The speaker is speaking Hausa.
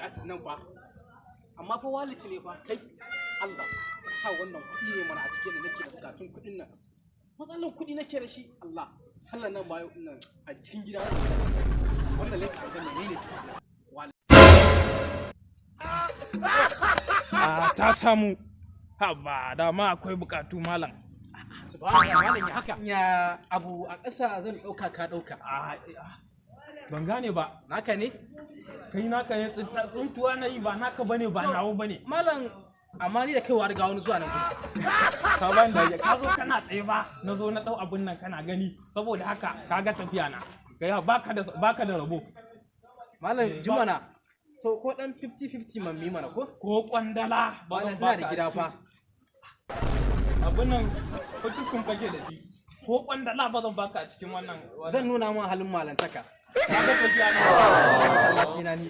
a nan ba. Amma fa wallet ne fa. Kai, Allah sa wannan kuɗi ne mana a cikin da nake da bukatun kuɗin nan. Matsalan kuɗi nake da shi. Allah sallan nan ba yau nan a cikin gida wannan laifin ga menene tukuna? Wallet. A ta samu. Haba, dama akwai bukatu, malam. Subhanallah, malam, ya haka? Ya abu a ƙasa zan ɗauka, ka ɗauka. A ban gane ba. Naka ne? Kai, naka ne. Tsuntuwa na yi, ba naka bane, ba nawa bane. Malam, amma ni da kai wa riga wani zuwa nan gudu? Ka ban da ka zo kana tsaye ba, na zo na dau abun nan, kana gani. Saboda haka kaga tafiya na kai, baka da rabo. Malam jimana, to ko dan 50-50 man mi mana ko? Ko kwandala ba Malam, zan ina da baka a gida cikin fa. Abun nan ko kake da shi, ko kwandala ba zan baka a cikin wannan. Zan nuna ma halin malantaka. Kaga tafiya na. Masallaci na ni.